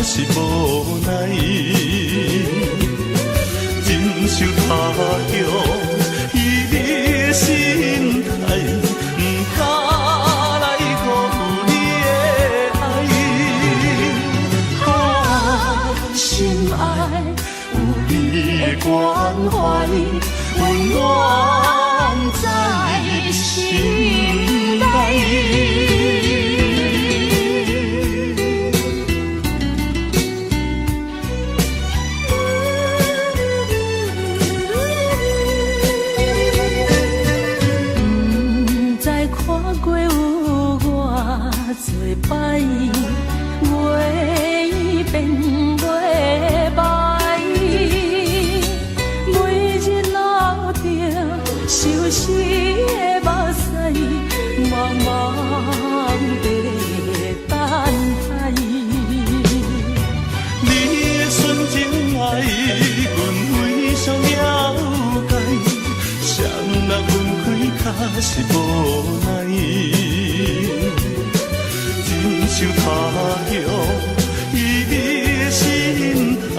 實無奈。忍受他鄉伊的心態，毋敢來辜負你的愛。啊，心愛有你的關懷，溫暖在心內。毋知看過有偌濟擺，月變月白，每日流著相思的目屎，茫茫地等待。你的純情愛，阮非常了解，雙人分開確實無奈。忍受他鄉伊的心態，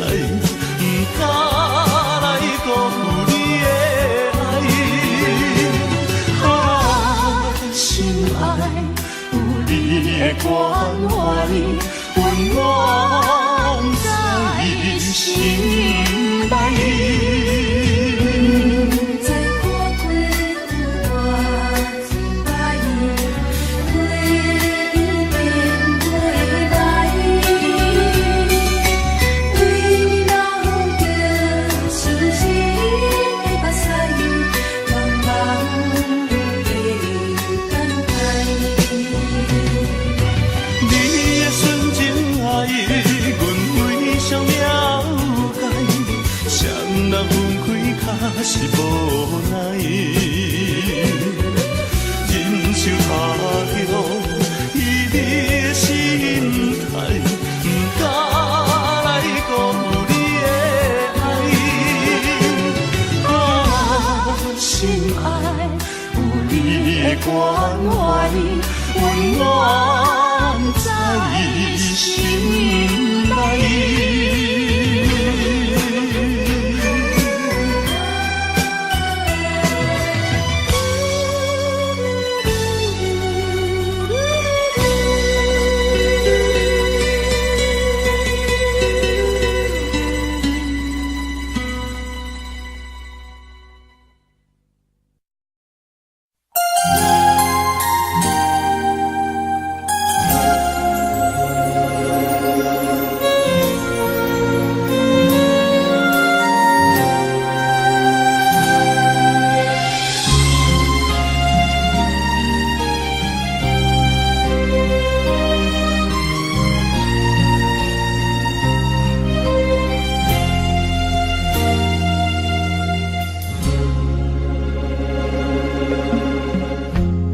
毋敢來辜負你的愛。啊，心愛有你的關懷，溫暖在心內。知看過有偌濟擺，月變月白，对你流著相思的目屎，茫茫地等待。你的純情愛，阮非常了解，雙人分開確實無奈。忍受他鄉伊的心態，毋敢來辜負你的愛。啊，心愛有你你的的關關懷，懷，溫暖在在心心內。內。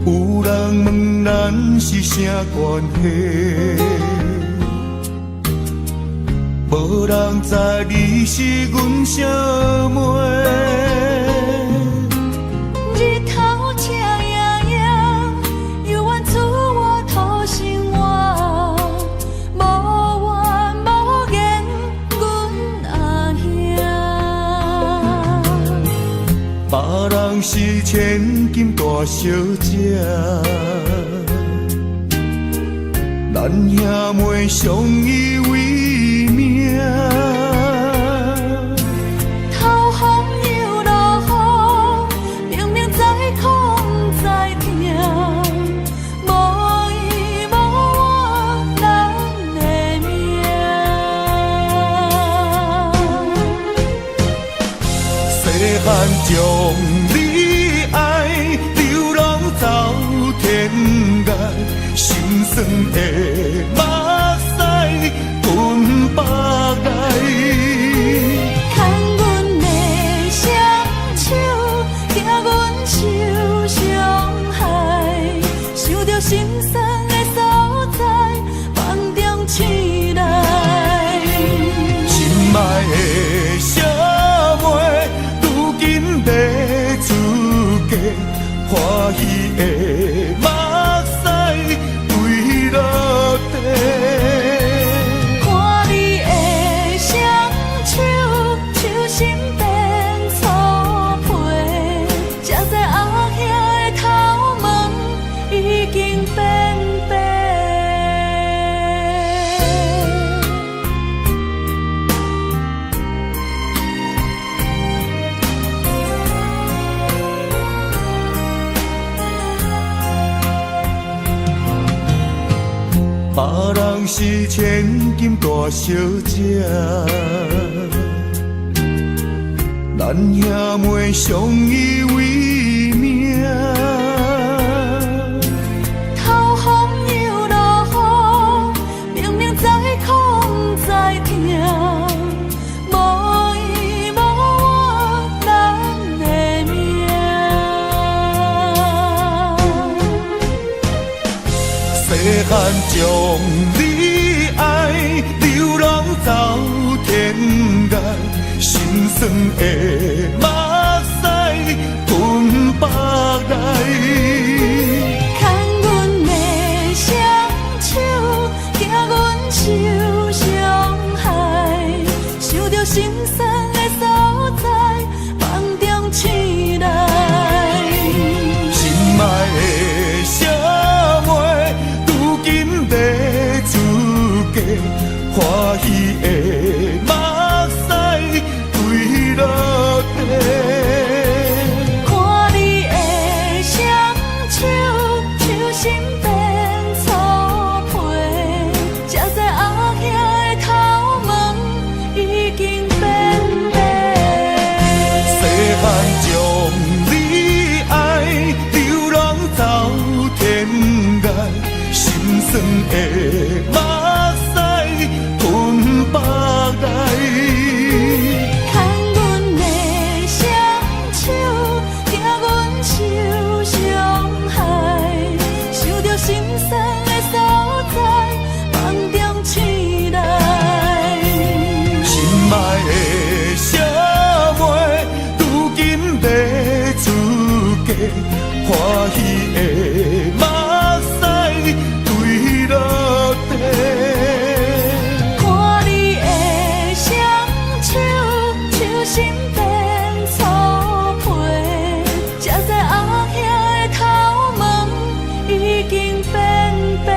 有人問咱是啥關係？無人知你是阮小妹。日頭赤炎炎，猶願厝我討生活，無怨無言，阮阿兄。別人是千金大小姐，咱兄妹相依為命。頭風又落雨，明明知苦毋知疼，無伊無我，咱的命。細漢將你愛，流浪走天涯，心酸的目屎奔腹內。牽阮的雙手，驚阮受傷害，想著心酸的所在，夢中醒來。心愛的小妹，如今欲出嫁，歡喜的目屎坠落地。看你是千金大小姐。咱兄妹相依为命。透风又落雨，明明知苦毋知疼，无伊无我，咱的命。细汉将你爱，流浪走天涯，心酸的目屎吞腹内。牵阮的双手，惊阮受伤害，想著心酸的所在，梦中醒来。心爱的小妹，如今欲出嫁，欢喜的目屎坠落地。看你的双手，手心变粗皮，才知阿兄的头毛已经变白。细汉将你爱，流浪走天涯，心酸的目屎吞腹内。牵阮的双手，惊阮受伤害，想著心酸的所在，梦中醒来。心爱的小妹，如今欲出嫁，欢喜的目屎坠落地。看你的双手，手心变粗皮，才知阿兄的头毛已经变白。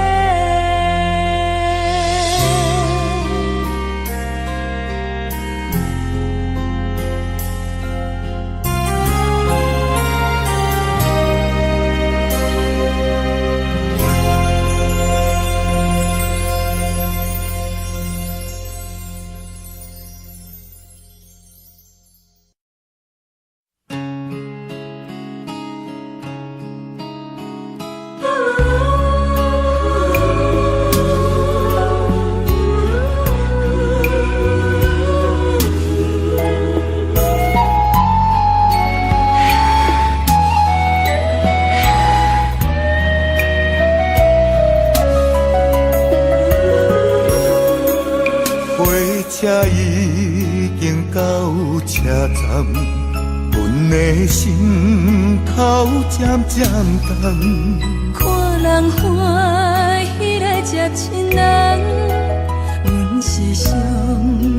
火车已经到车站，阮的心头渐渐重。看人欢喜来接亲人，阮是伤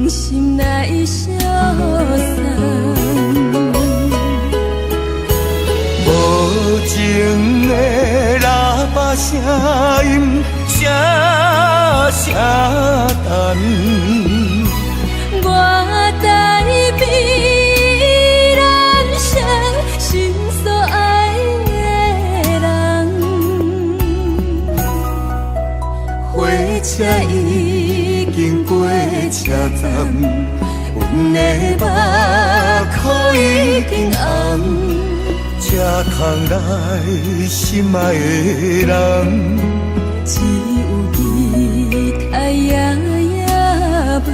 心来相送。无情的喇叭声音，声声等。我代比人生心所爱的人。火车已经过车站，阮的目眶已经红。车窗内心爱的人，只有期待夜夜梦。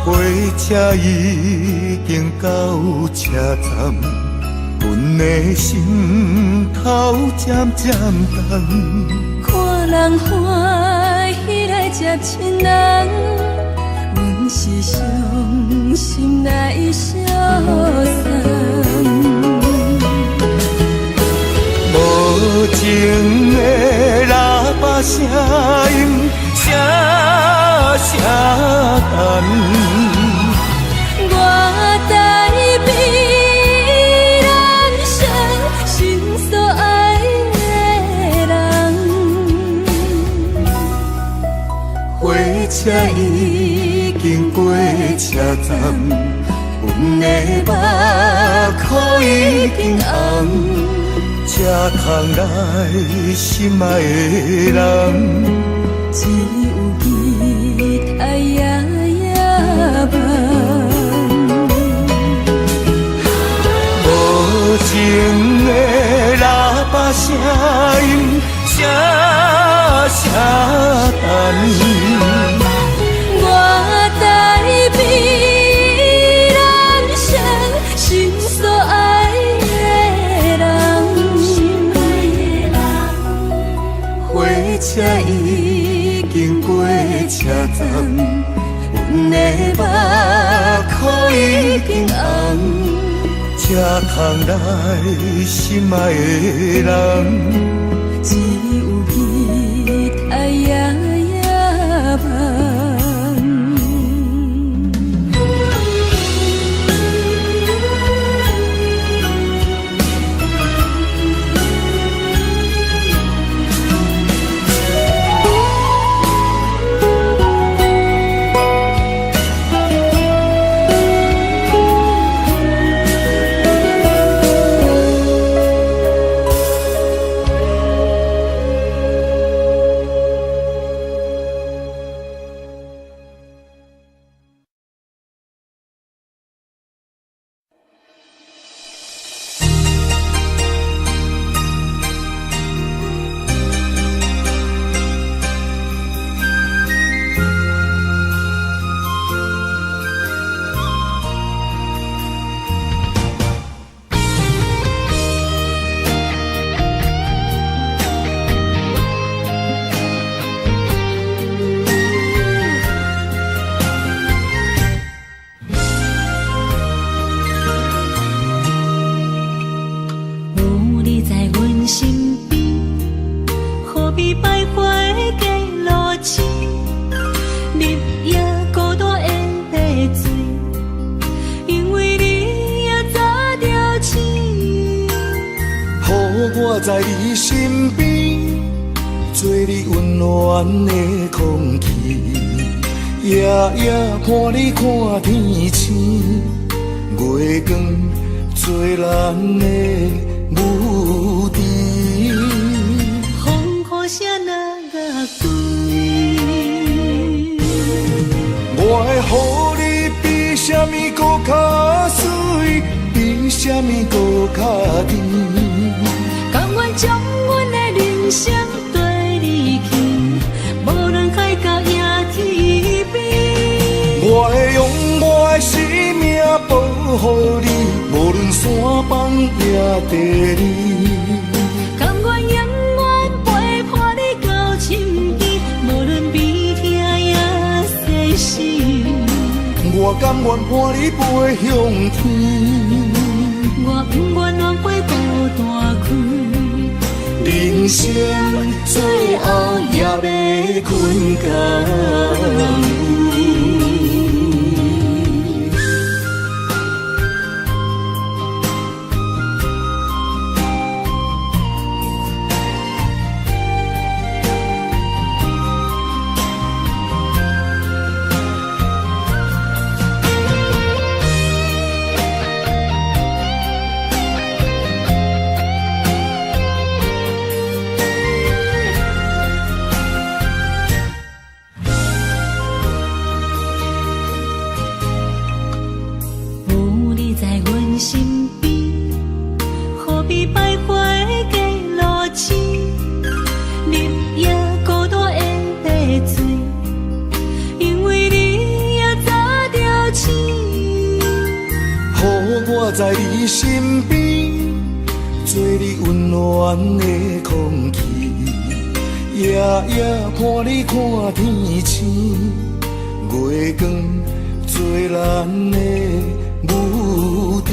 火车已经到车站，阮的心头渐渐重。看人欢喜来接亲人，阮是伤心来相送。无情的喇叭声音，声声等。我車已經過車站，阮的目眶已經紅，車窗內心愛的人，只有期待夜夜夢。無情的喇叭聲音，聲聲等。我代笔人生心所愛的人，火車已經過車站，阮的目眶已經紅，車窗內心愛的人，只有期待夜夜夢。有你在阮身邊，何必徘徊過路痴？日夜孤單的迷醉，因為你也早著醒。予我在你身邊，做你溫暖的空氣，夜夜伴你看天星，月光做咱的舞池。風雨聲若樂隊，我會予你比啥物閣較媠，比啥物閣較甜。甘願將阮的人生綴你去，無論海角也天邊。我會用我的生命保護你，無論山崩也地裂。甘願永遠陪伴你到深更，無論悲痛也世死。我甘願伴你飛向天。我不願浪費孤單開，人生最後也欲睏仝位。有你在阮身邊，何必徘徊過路痴？日夜孤單的迷醉，因為你也早著醒。予我在你身邊，做你溫暖的空氣，夜夜伴你看天星，月光做咱的舞池。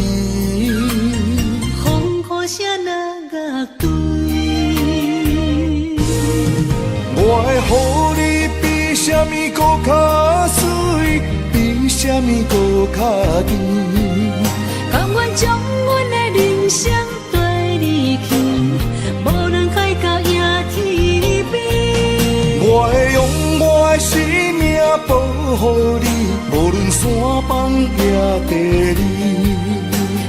風雨聲若樂隊，我會予你比啥物閣較媠，比啥物閣較甜。甘願將阮的人生綴你去，無論海角也天邊。我會用我的生命護你，無論山崩也地離。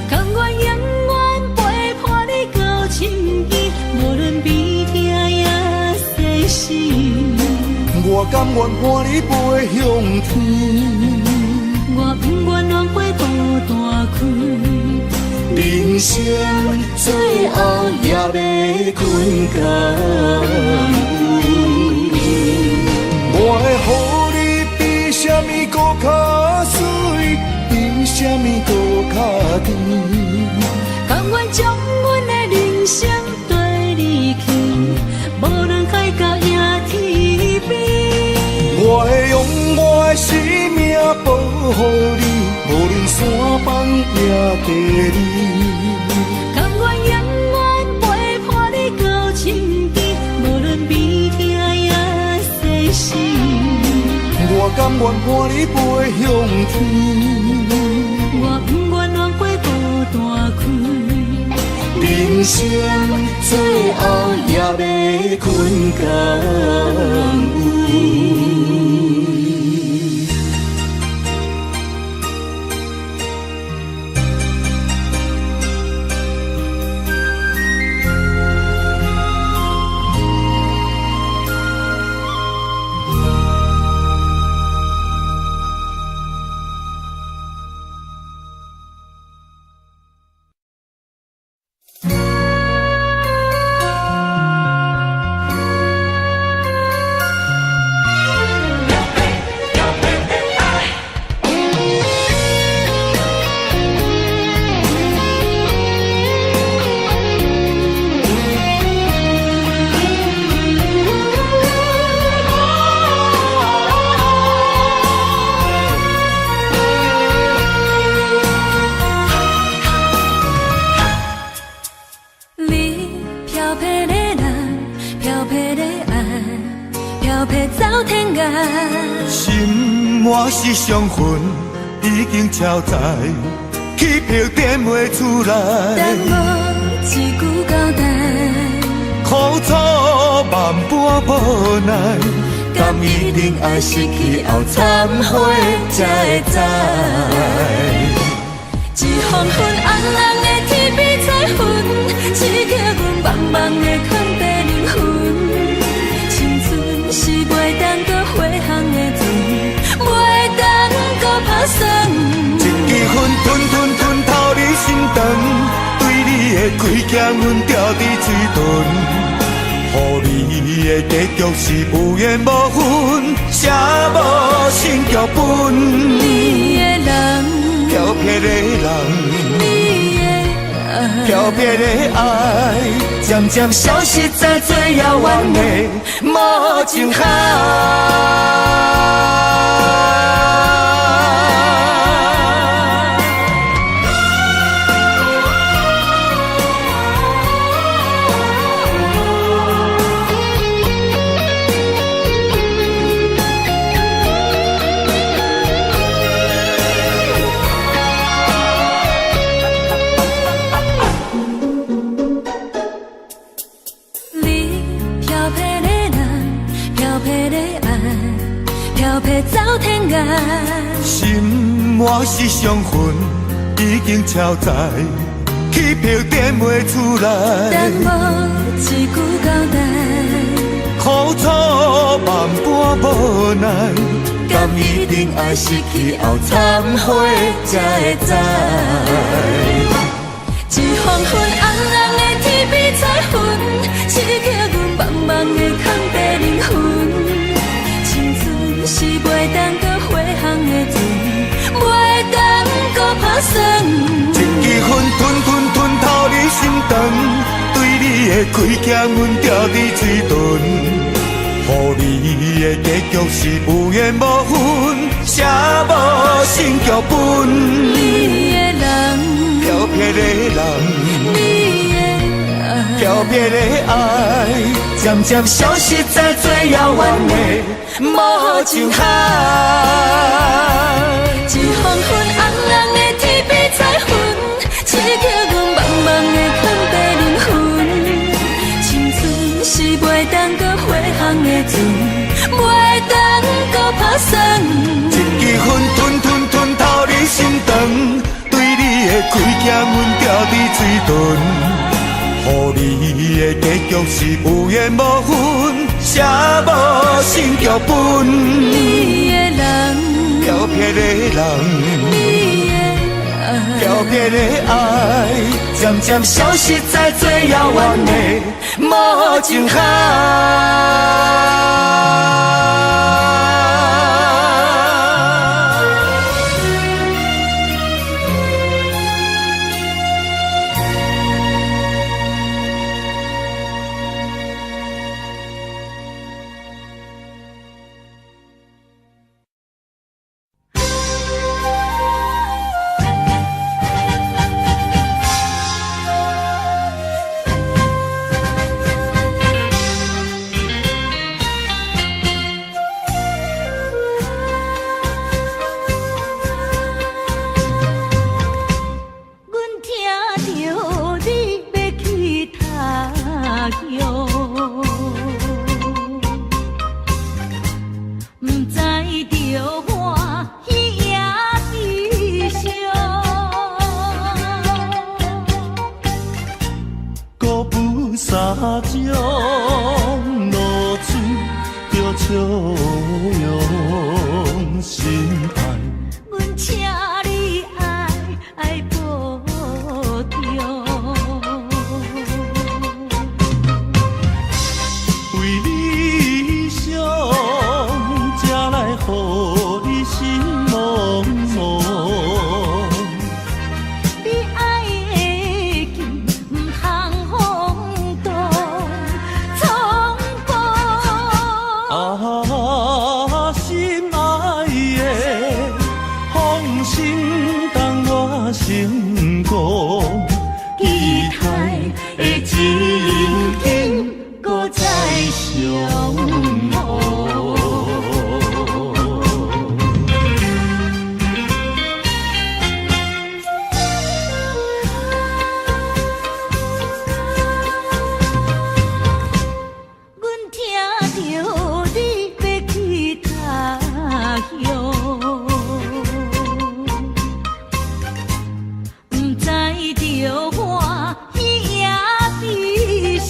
甘願永遠陪伴你到深更，無論悲痛抑生死。我甘願伴你飛向天。我不願浪費孤單開。人生最後也欲睏仝位。我會予你比啥物閣較媠，比啥物閣較甜。甘願將阮的人生綴你去，無論海角抑天邊。我會用我的生命保護你，無論山崩也地離。甘願永遠陪伴你到深更，無論悲痛抑生死。我甘願伴你飛向天。我不願浪費孤單開。人生最後也欲睏仝位。你飘撇的人，飘撇的爱，飘撇走天涯。心我是伤痕，已經超载，起票点袂出等来，无一句交代，苦楚万般無奈，敢一定愛失去後懺悔才會知。一黃昏紅紅的天邊彩雲，只叫阮茫茫的空白靈魂。青春是袂當閣回航的船，袂當閣拍算。一支烟吞吞吞透你心肠，對你的規欠阮吊佇嘴唇，予你的結局是有緣無份，寫無成劇本。你的人，飄撇的人，你的愛，飄撇的愛，漸漸消失在最遙遠的無盡海。你飄撇的人，飄撇的愛，飄撇走天涯。心我是傷痕，已經超載，起票點袂出等來，無一句交代，苦楚萬般無奈，敢一定愛失去後懺悔才會知。一黃昏紅紅的天邊彩雲，只叫阮茫茫的空白靈魂。青春是袂當閣回航的船，袂當閣拍算。一支烟吞吞吞透你心腸，對你的規欠阮吊佇嘴唇，予你的結局是有緣無份，寫無成劇本。你的人，飄撇的人，你的愛，飄撇的愛，漸漸消失在最遙遠的無盡海。一黃昏紅紅的天邊彩雲，只叫阮茫茫的空白靈魂。青春是袂當閣回航的船，袂當閣拍算。一支吞吞吞透你心肠，對你的虧欠，阮吊佇嘴唇。予你的結局是有緣無份，寫無新劇本。你的人，飄撇的人，你的愛，飄撇的愛，漸漸消失在最遙遠的無盡海。阮聽著你欲去他鄉，毋知著我彼夜悲傷。孤浮三種露水著笑容心愛。阮請你愛愛保重。為理想，才來予你心茫茫。你愛會記，毋通風動創破。啊，心愛的，放心當我成功，期待的情景，閣再相逢。阮聽著你欲去他鄉，毋知著我彼夜悲傷。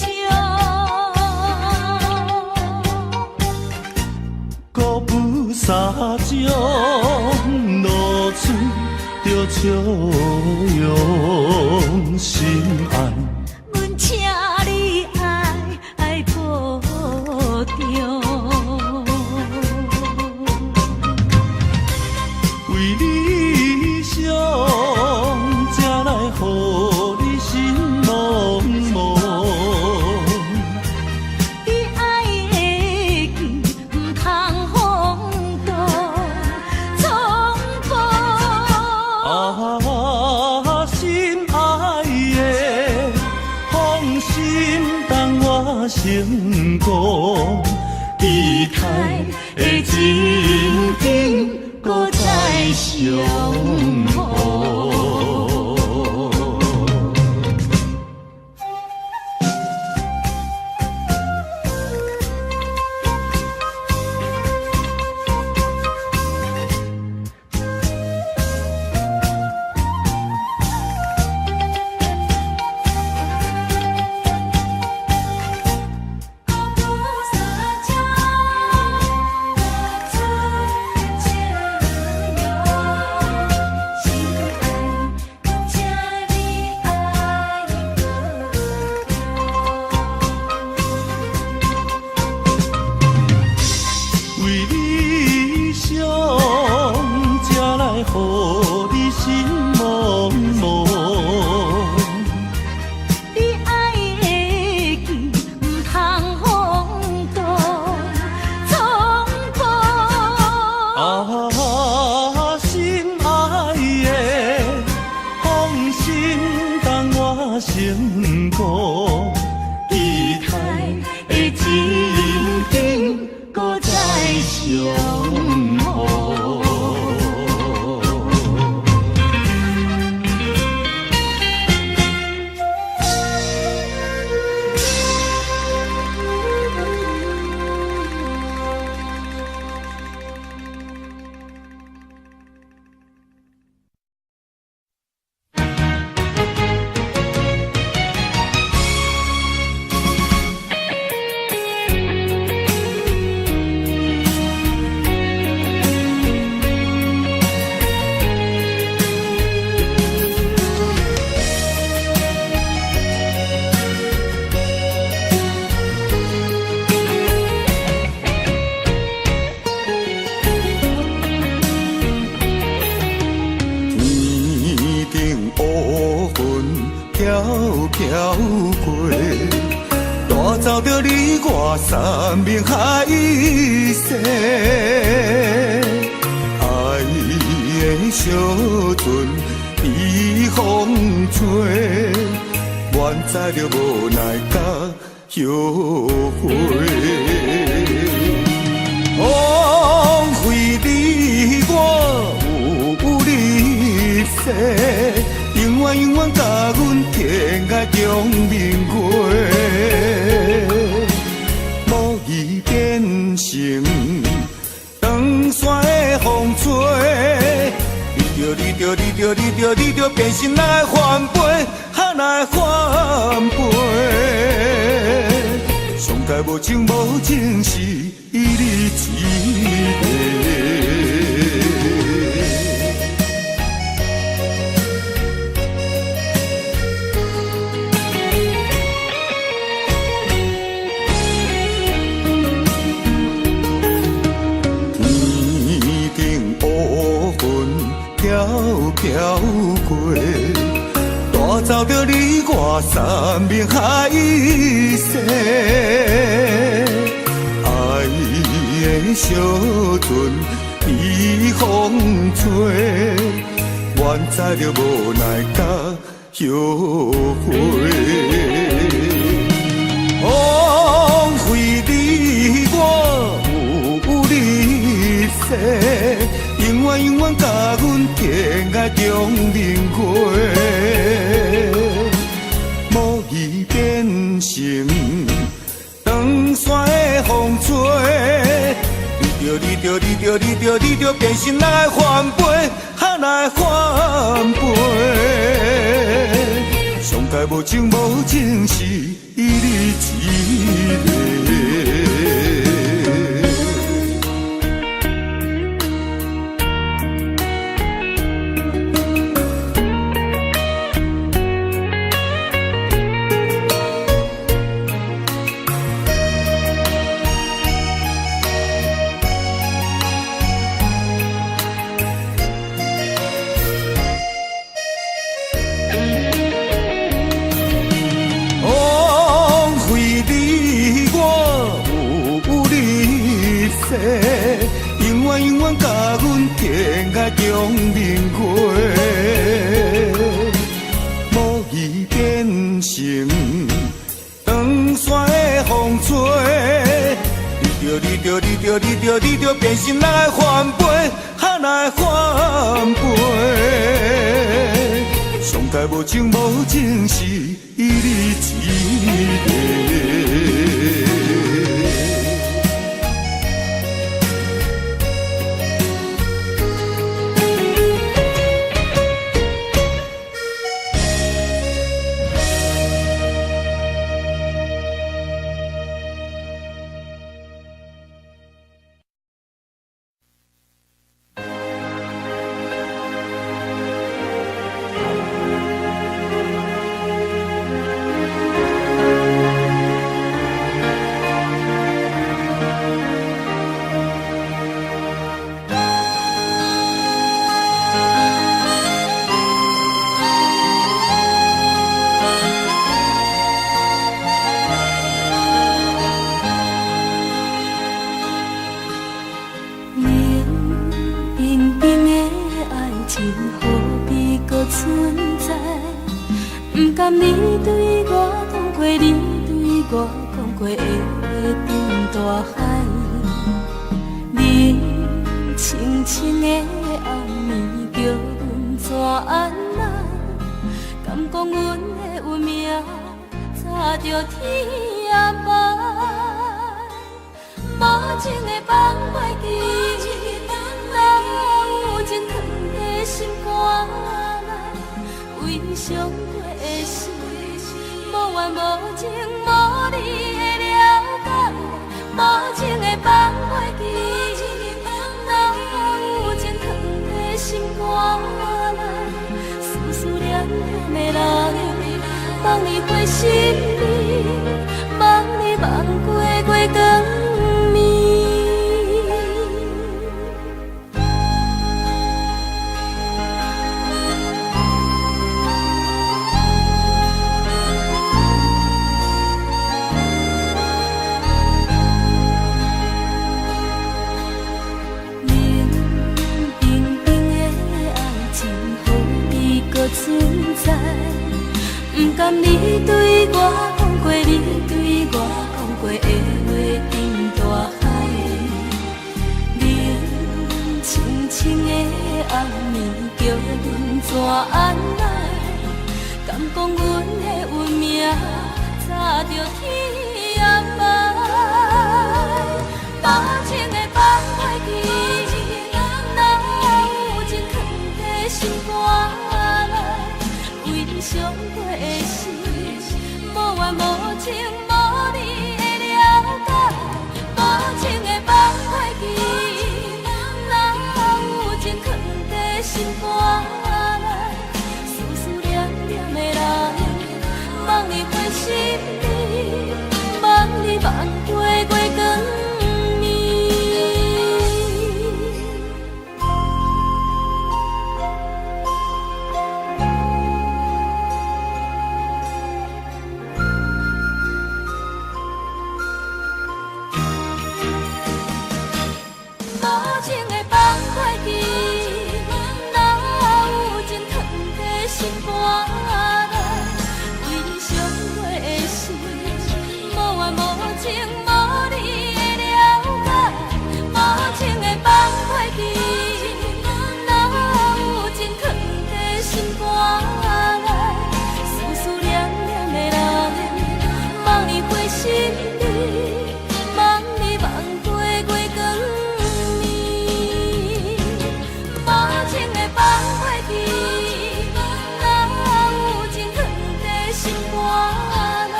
孤浮三種露水著笑容心愛。阮請你愛愛保重。為理想，才來予你心茫茫。你愛會記，毋通風動創破。啊，心愛的，放心當我成功，期待的情景，閣再相逢。孤浮三種露水笑容心愛，請你愛保重。為理想，才來予你心茫茫。你愛會記，毋通風動創破。啊，心愛的，放心當我成功，期待的情景，閣再相逢。我山盟海誓。爱的小船被风吹，满载著无奈佮后悔。枉费你我有你一世，永遠永遠共阮天涯共明月，無義變成長线的風吹，你著你著你著你著你著變成來翻杯，哈來翻杯。上界無情無情是你一个。天頂烏雲飄飄過，帶走著你我山盟海誓。愛的小船被風吹，滿載著無奈佮後悔。枉費你我有你一世，永遠永遠共阮天涯共明月，無義變成長線的風吹，你著你著你著你著你著變成來翻杯，哈來翻杯。上界無情無情是你一個。枉費你我有你一世，永遠永遠共阮天涯共明月，無義變成長線的風吹，你著你著你著你著你著變成來翻杯，哈來翻杯。上界無情無情是你一個。冷冰冰的愛情何必閣存在？不甘你對我講過，你對我講過的長大海。冷清清的暗暝，叫阮怎按捺？敢講阮的運命早就天安排？無情的放袂記，哪有情囥在心肝內？為傷過的心，無緣無情無你的了解，無情的放袂記，哪有情囥在心肝內？思思念念的人，望你回心里，望你望過過光暝。敢你對我講過，你對我講過的話沉大海，冷清清的暗暝，叫阮怎按捺？敢講阮的運命早就天安排？無情的放袂記，哪有情囥佇心肝內？為你傷過的心，無緣無情無你的了解。無情的放袂記，哪有情囥佇心肝內？思思念念的人，望你回心裡，望你望過月光暝。無情的放袂記，哪有情囥佇心肝內？為你傷過的心，無緣無情無你的了解。無情的放袂記，哪有情囥佇心肝內？思思念念的人，望你回心裡，望你望過月光暝。無情的放袂記，哪有情囥佇心肝內？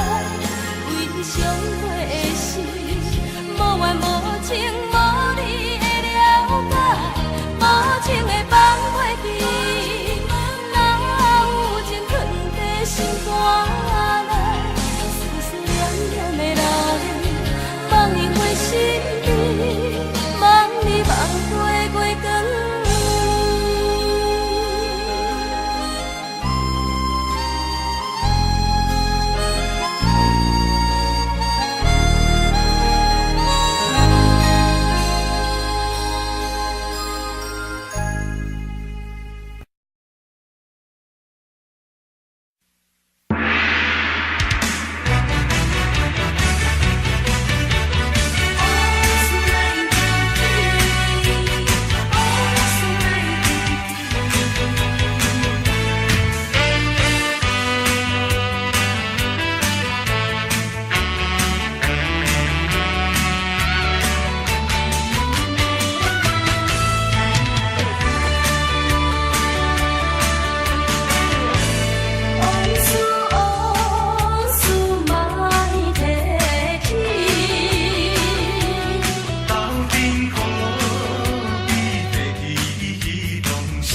為你傷過的心，無緣無情無你的了解。無情的放袂記，哪有情囥佇心肝內？思思念念的人，望你回心裡，望你望過月光暝。往事往事莫提起，斗阵可比提起彼当时。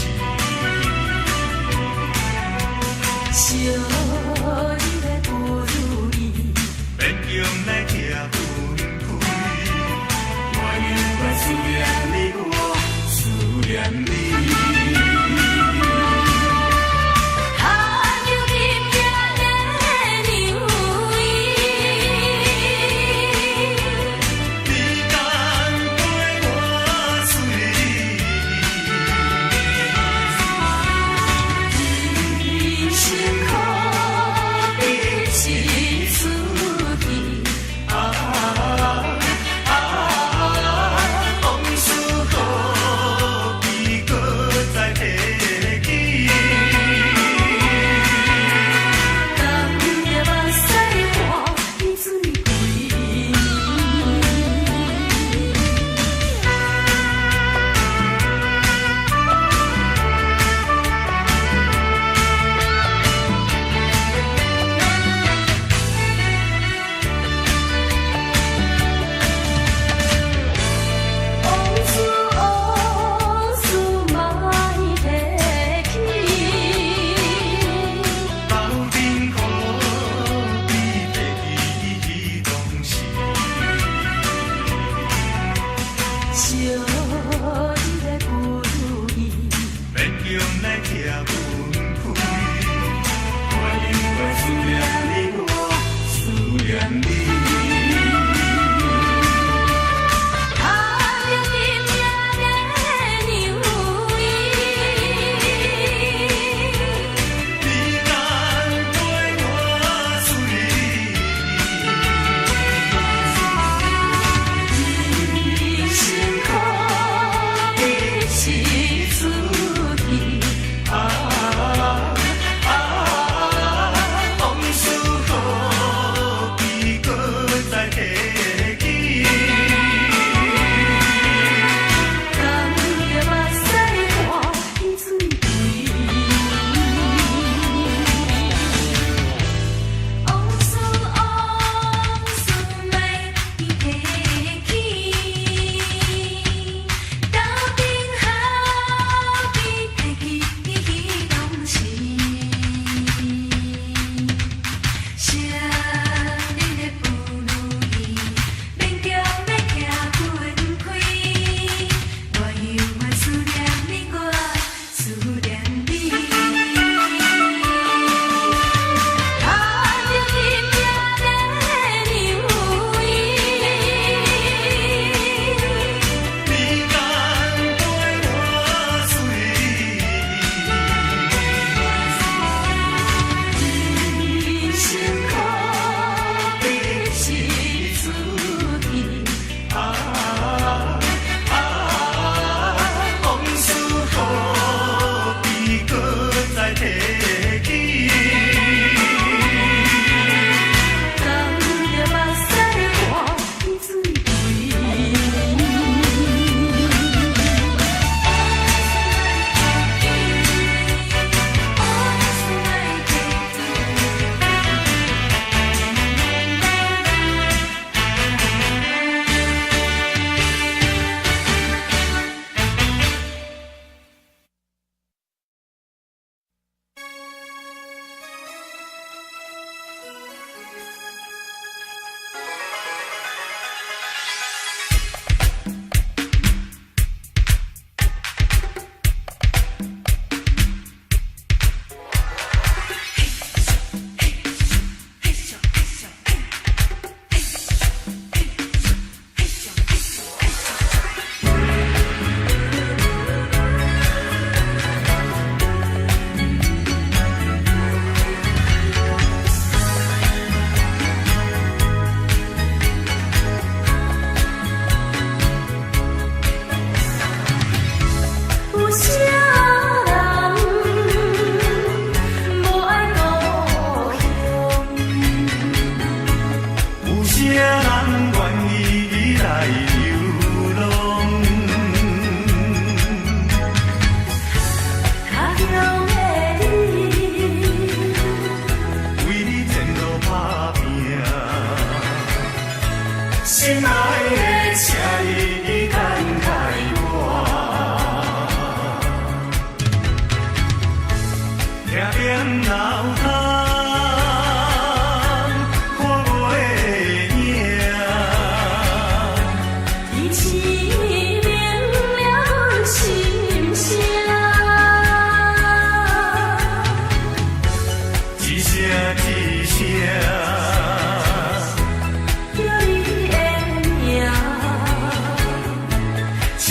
惜你的不如意，勉强来拆分开。我犹原思念你，我思念你。牵牛入夜的娘伊。你敢陪我随？人生可比是出去，啊啊！往事何必搁再提起？江夜目屎看雨水规暝。往事往事莫提起，斗阵可比提起彼当时。惜你的不如意，勉强来拆分开。我犹原思念你，我思念你。牵牛入夜的娘伊。你敢陪我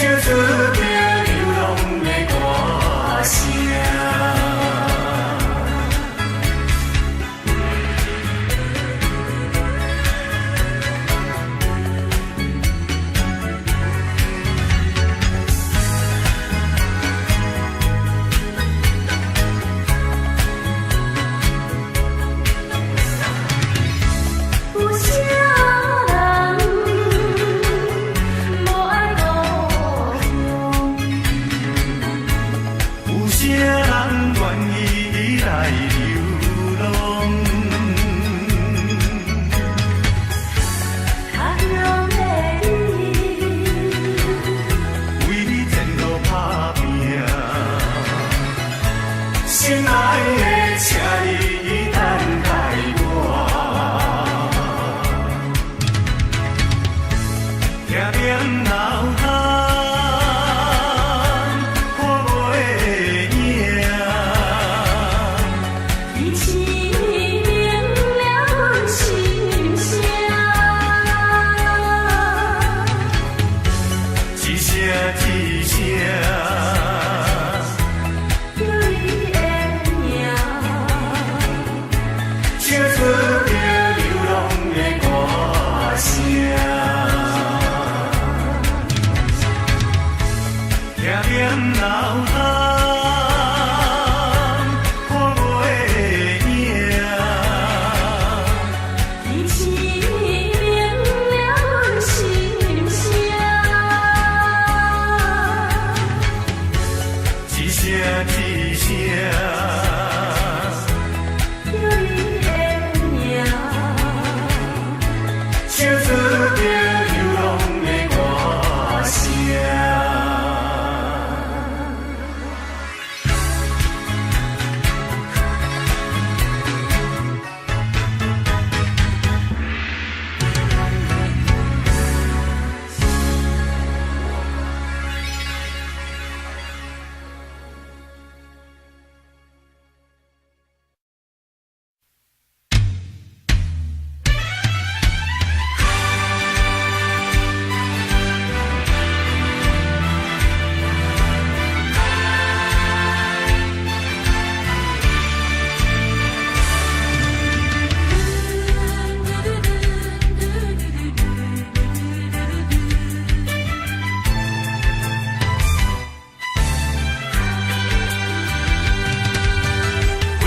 唱出著流浪的歌聲。有啥人無愛故鄉？有啥人願意來流浪？他鄉的你，為你前路打拼，心愛的，請你等待我。疼念流汗，看袂影。你生明了阮心聲。一聲一聲，叫你的名，唱出著流浪的歌聲。疼念流汗，看袂影。你生明了阮心聲。一聲一聲，叫你的名，唱出著流浪的歌聲。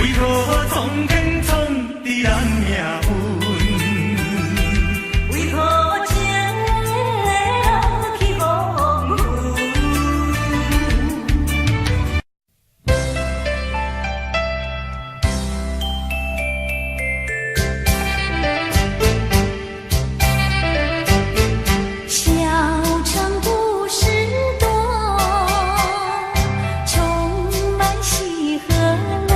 為何創天創地咱命運？為何情的人去黃昏？小城故事多，充滿喜和樂。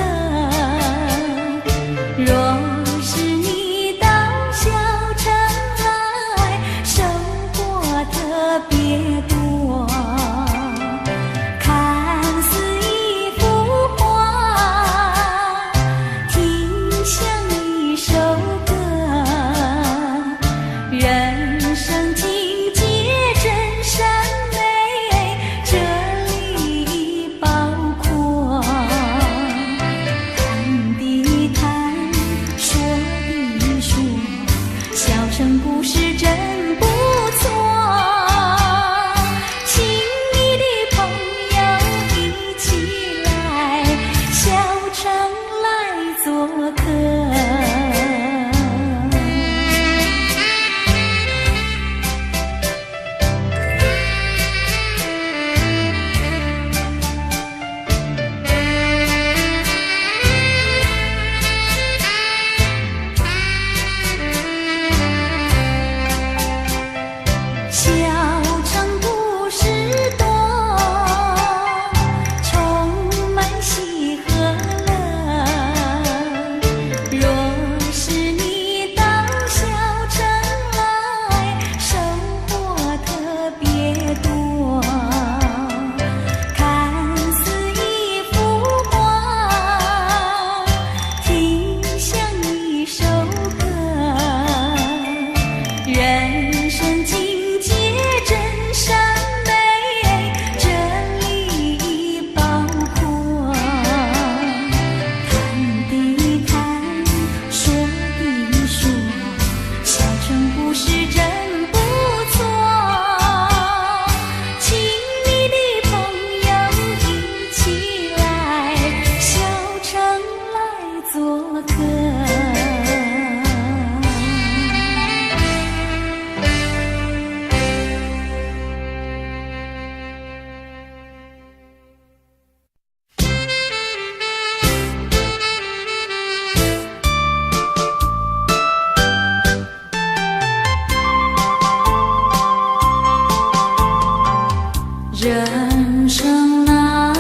人生難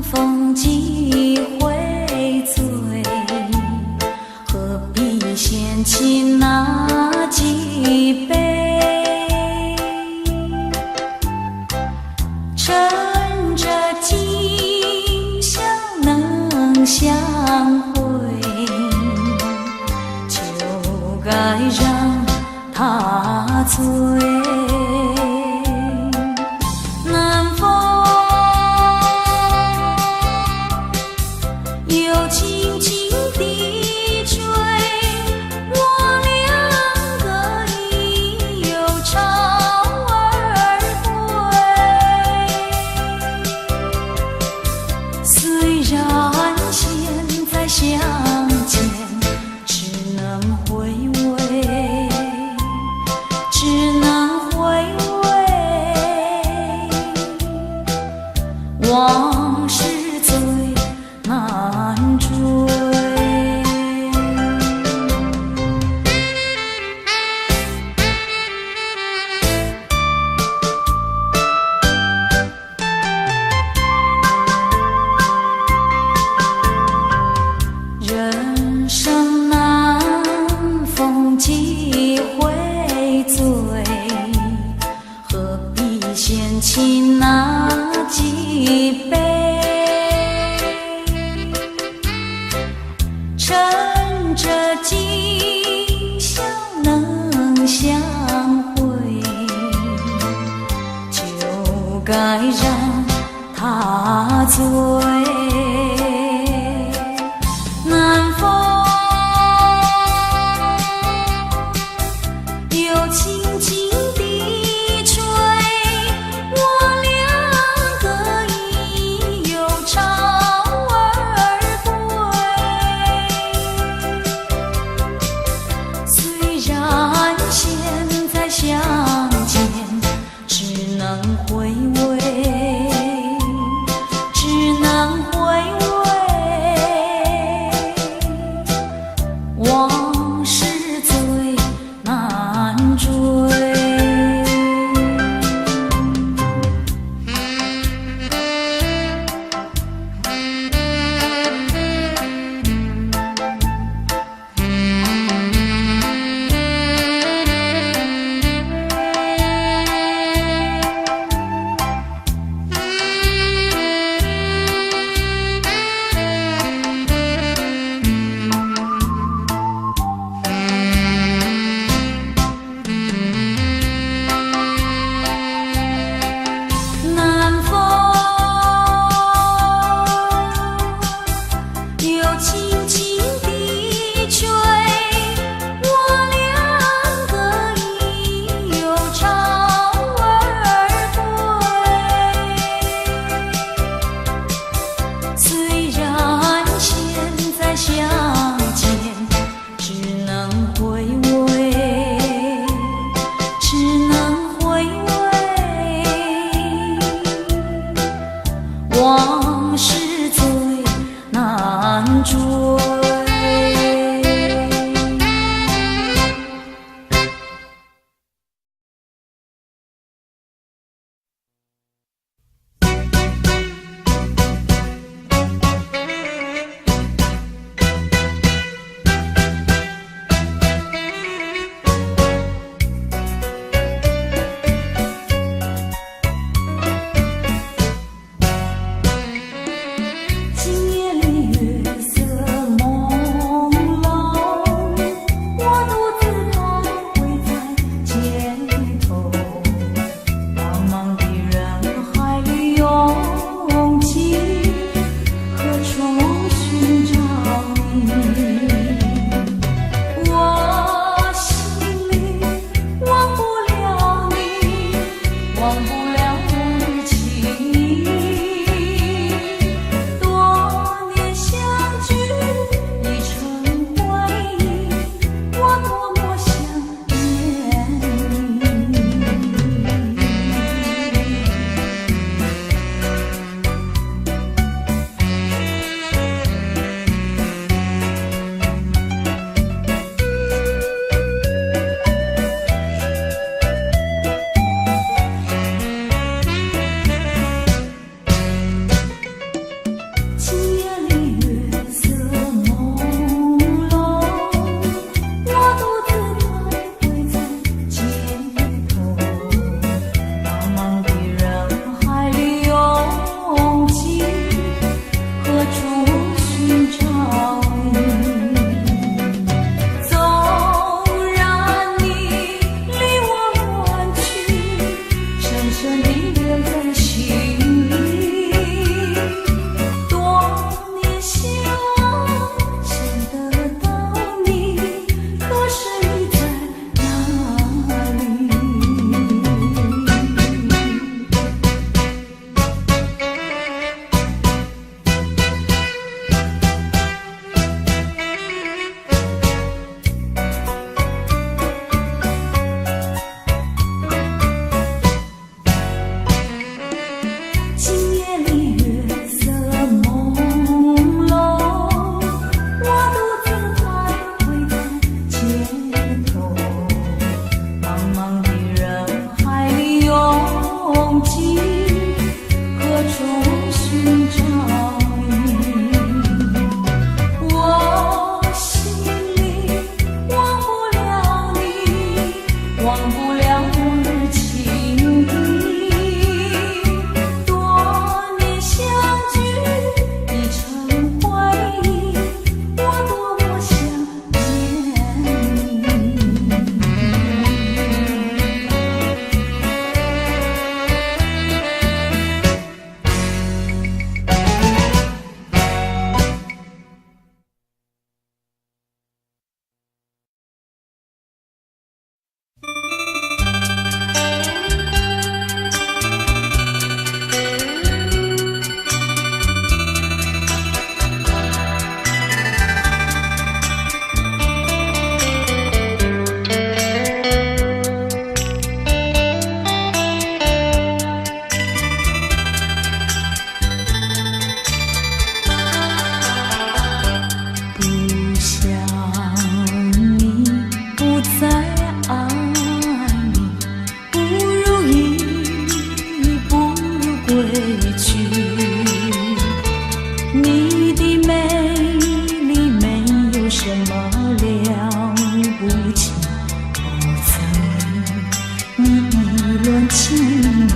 逢幾回醉，何必嫌棄那幾杯？趁著今宵能相會，就該讓它醉。南風又輕輕地吹，我兩個已有巢而歸。雖然現在相見，只能回味，只能回味，往事最難追。人生難逢幾回醉，何必嫌棄那幾杯？趁著今宵能相會，就該讓它醉。南風又輕輕地吹，我兩個已有巢而歸。雖然現在相見，只能回味，只能回味，往事最難追。南風又輕輕地吹，我兩個已有巢而歸。雖然現在相見，只能回味，只能回味，往事最難追。今夜裡月色朦朧，我獨自徘徊在街頭，茫茫的人海裡擁擠，何處尋找你？我心裡忘不了你，忘不了往日情誼。多年相聚已成回憶，我多麼想念你。你留在心裡。多年希望想得到你，可是你在哪裡？今夜裡月色朦朧，我獨自徘徊在街頭，茫茫的人海裡擁擠，何處尋找你？我心裡忘不了你，忘不了往日情誼。多年相聚已成回憶，我多麼想念你。不想你，不再愛你，不如意，不如歸去。你的美麗沒有什麼了不起，不曾你意亂情迷。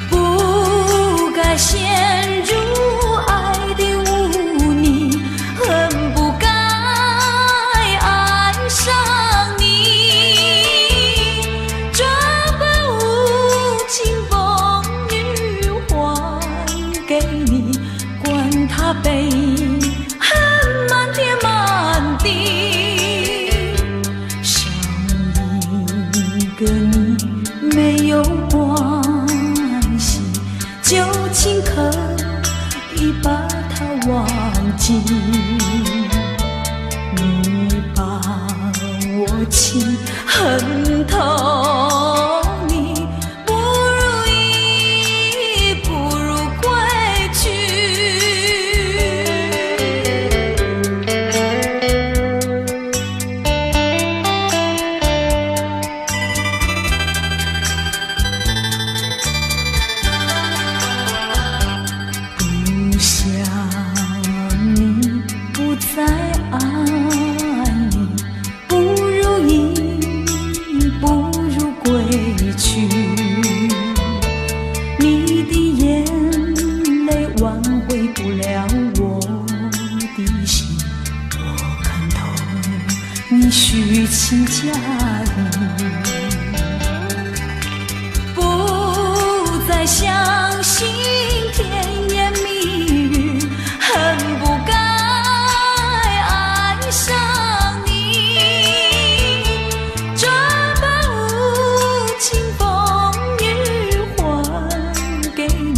不該陷入愛的污泥，恨不該愛上你。這般無情風雨還給你，管他悲恨滿天滿地。少一個你沒有關係，舊情可以把它忘記。你把我情恨透你，不如意，不如歸去。不想你，不再愛你，不如意，不如歸去。你的眼淚挽回不了我的心，我看透你虛情假意。不再相信甜言蜜語，恨不該愛上你。這般無情風雨還給你，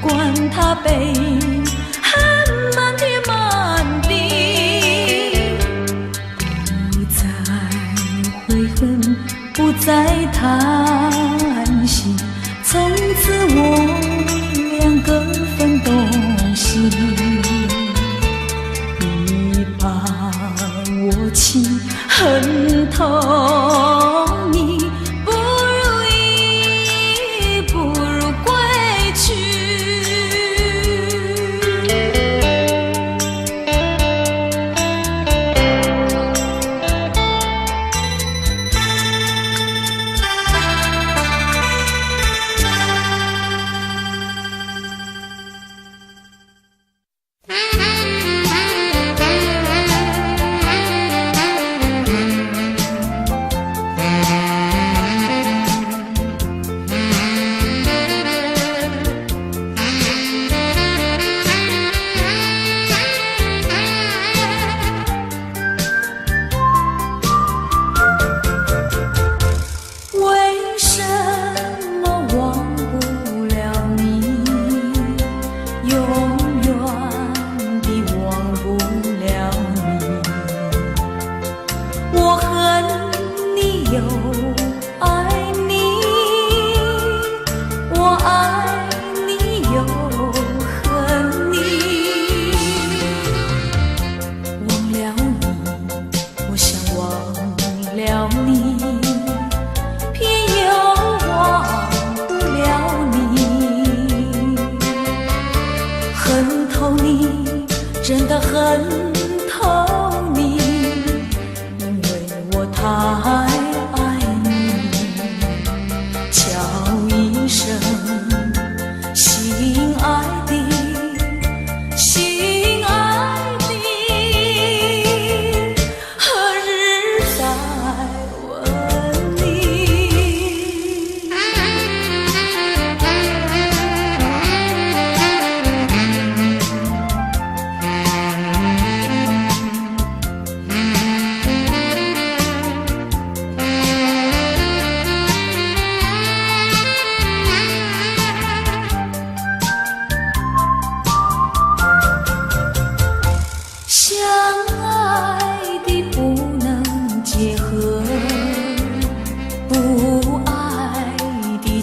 管他悲恨滿天滿地。不再悔恨，不再嘆息，從此我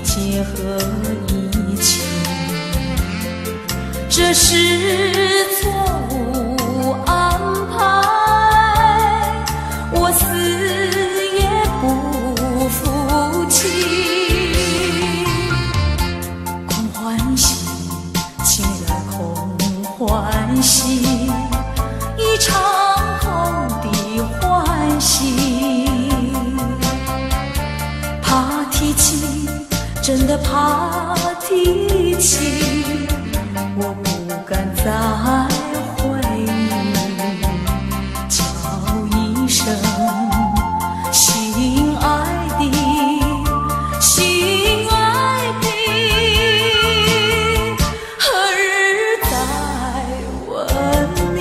結合一起，這是錯誤安排，我死也不服氣。空歡喜，情人空歡喜，一場空的歡喜。怕提起，真的怕提起，我不敢再回憶，叫一聲心愛的，心愛的，何日再吻你？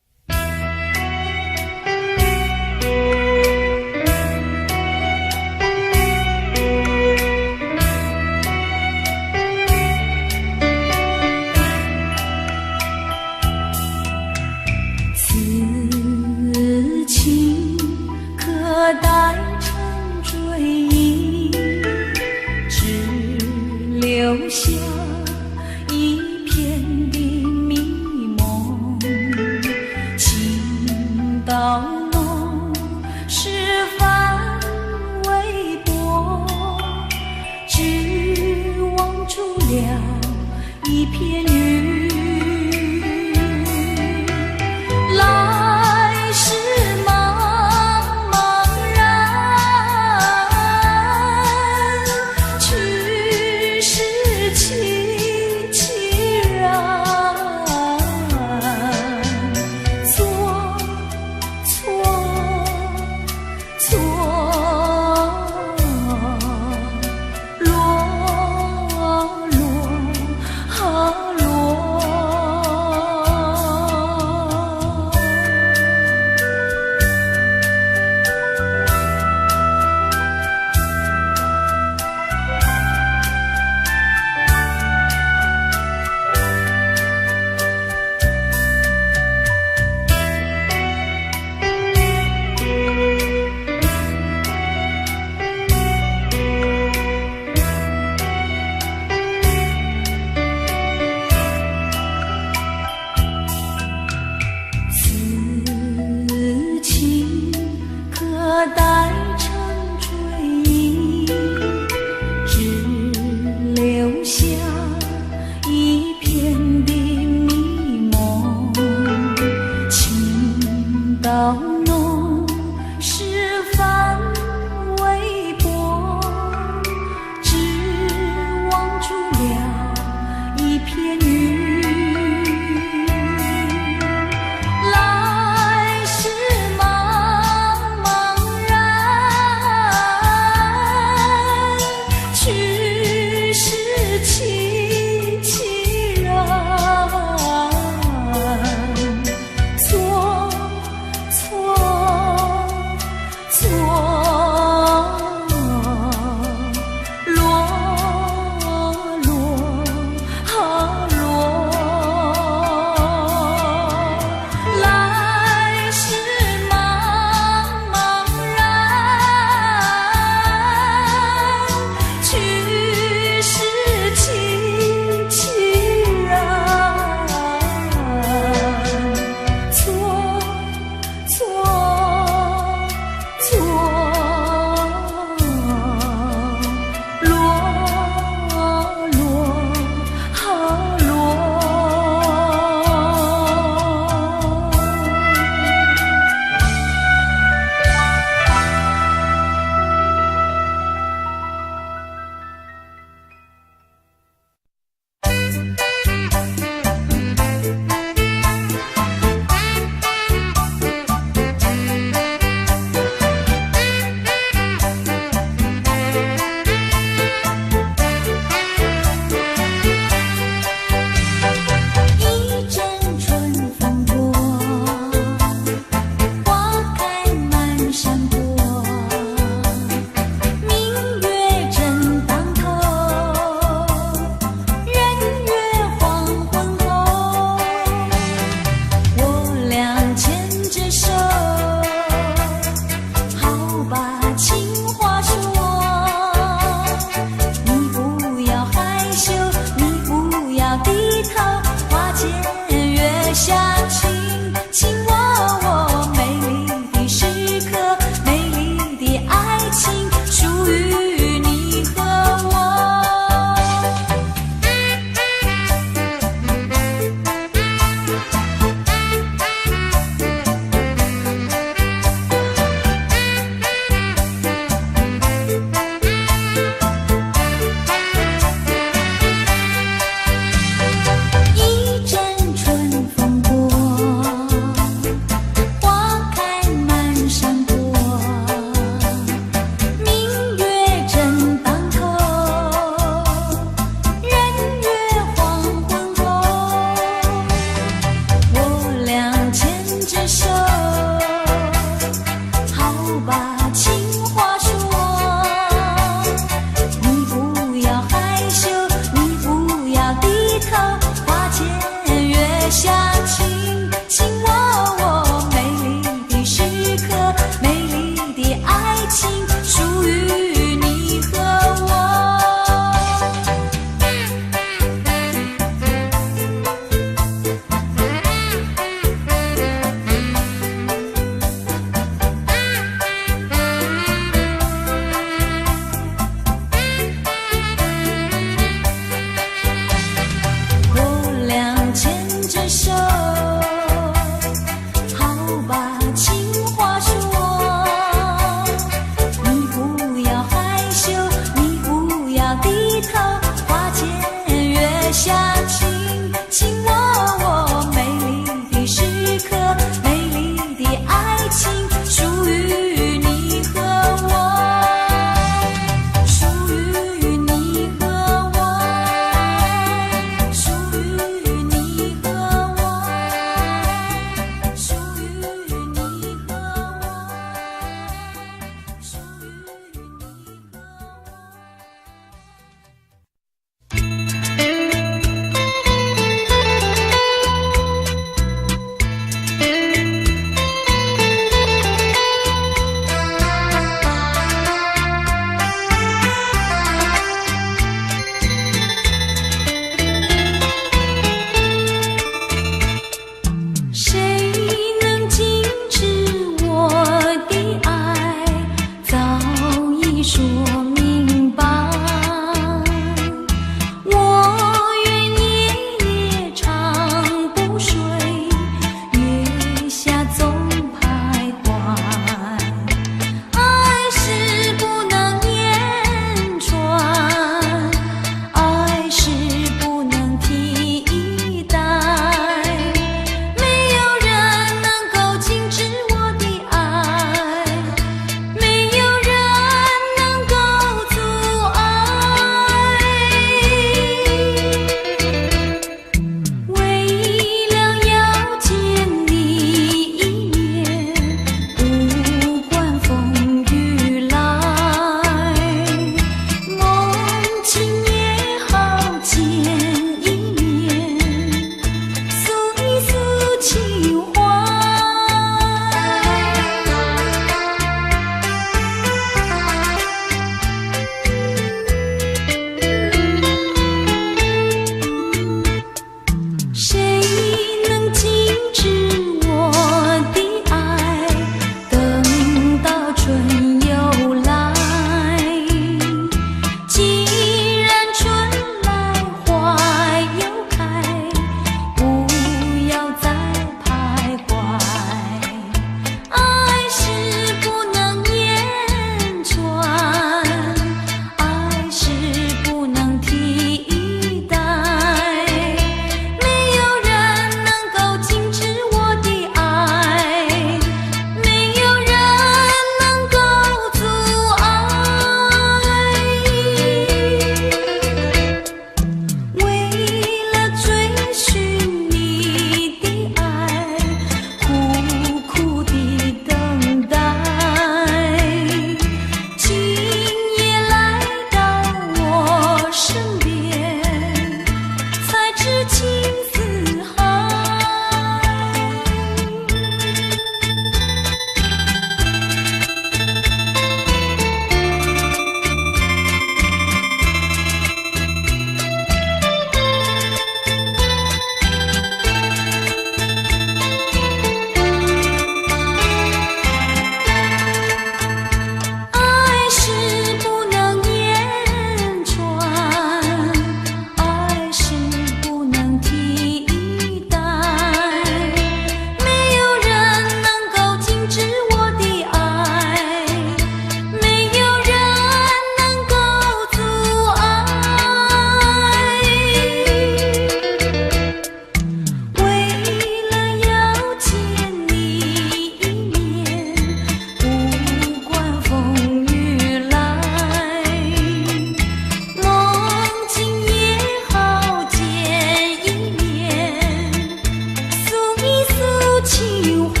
情懷，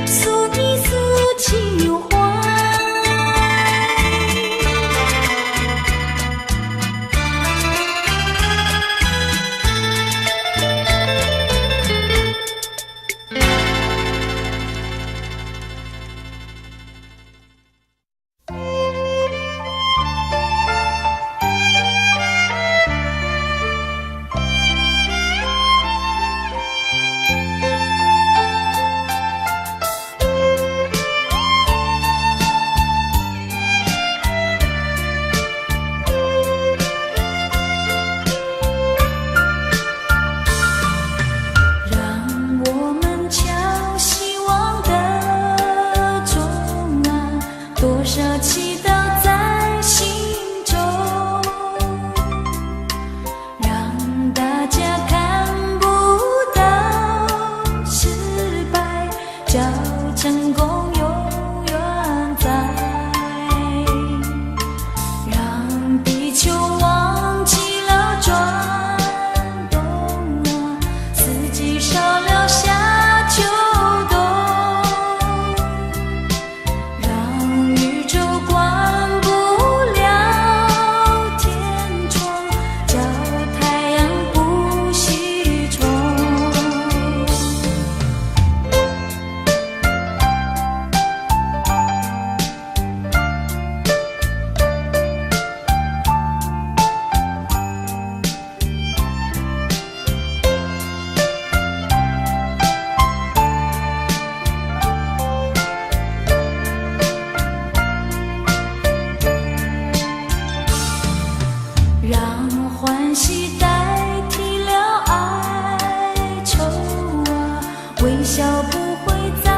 思念思情懷。讓我們敲希望的鐘啊，多少祈禱在心中，讓大家看不到失敗，叫成功永遠在，讓地球忘記了轉動啊，四季少了夏秋冬，讓宇宙關不了天窗，叫太陽不息衝。讓歡喜代替了哀愁啊，微笑不會再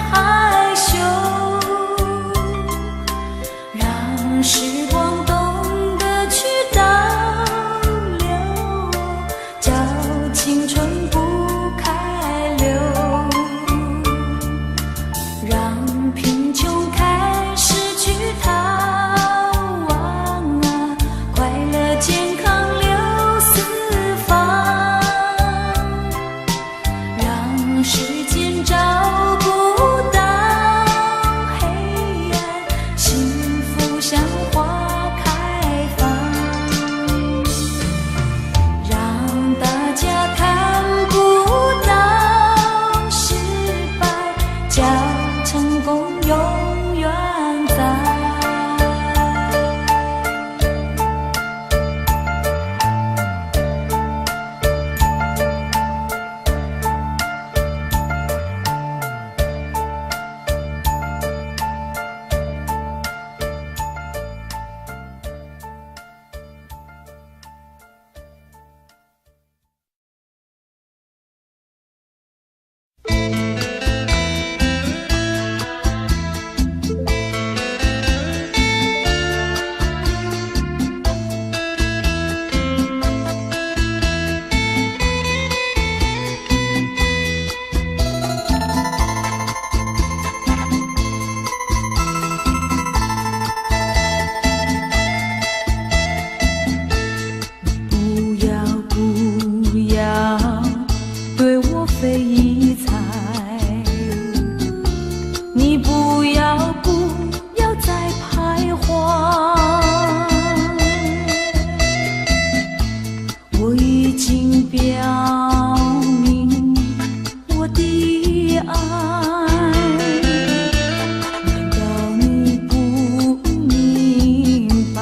害羞，讓時光懂得去倒流，叫青春不開溜，讓貧窮開始去逃亡啊，快樂健康流四方，讓時間找不到黑暗，幸福像花開放，讓大家看不到失敗，叫成功永遠在。不要不要對我費一猜，你不要不要再徘徊，我已經表明我的愛，難道你不明白？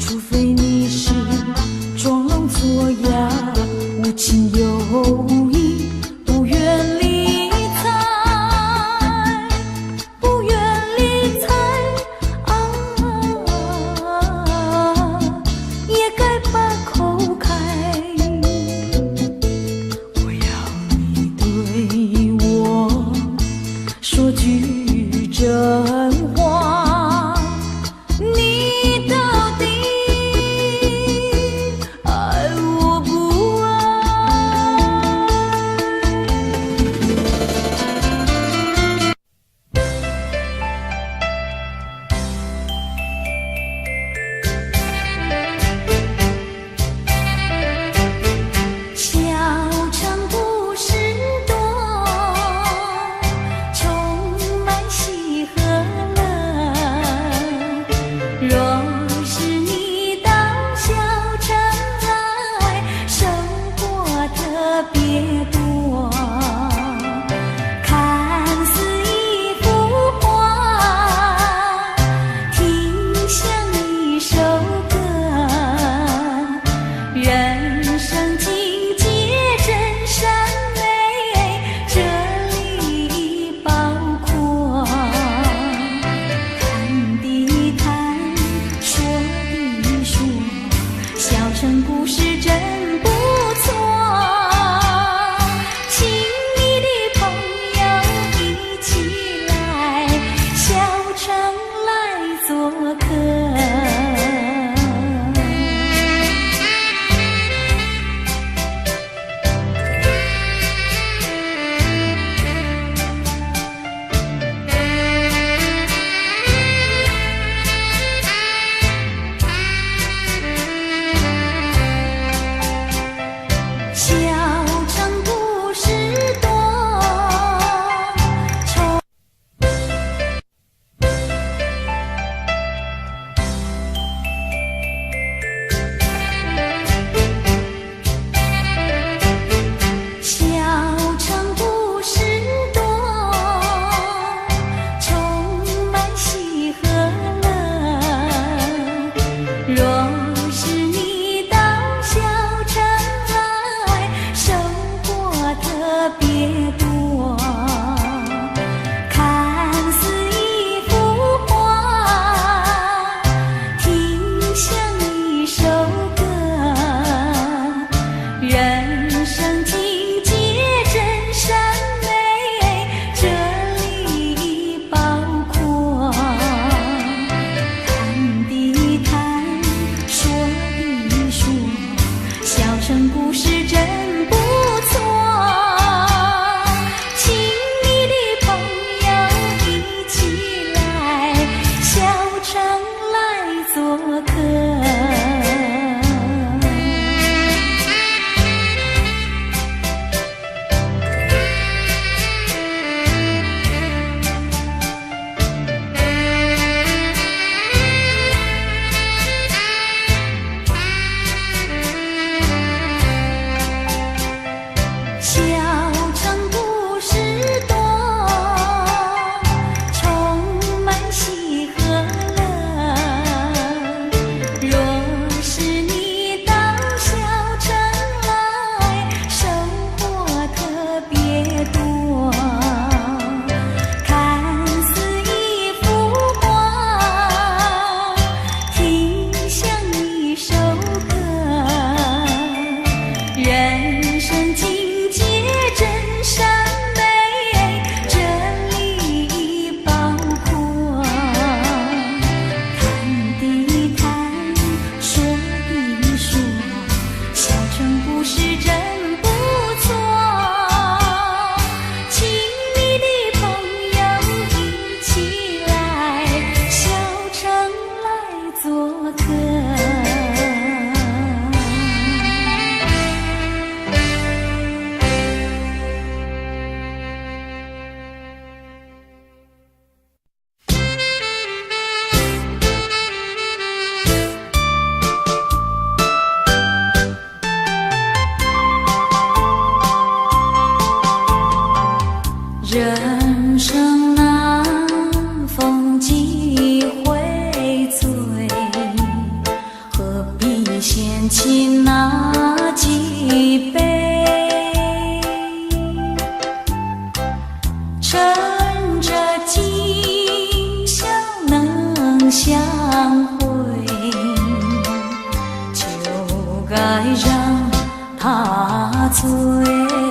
除非你是裝聾作啞，無情有義，不願理睬，不願理睬，啊，也該把口開。我要你對我說句真話，你到底先斟那一杯，趁著今宵能相會，就該讓他醉。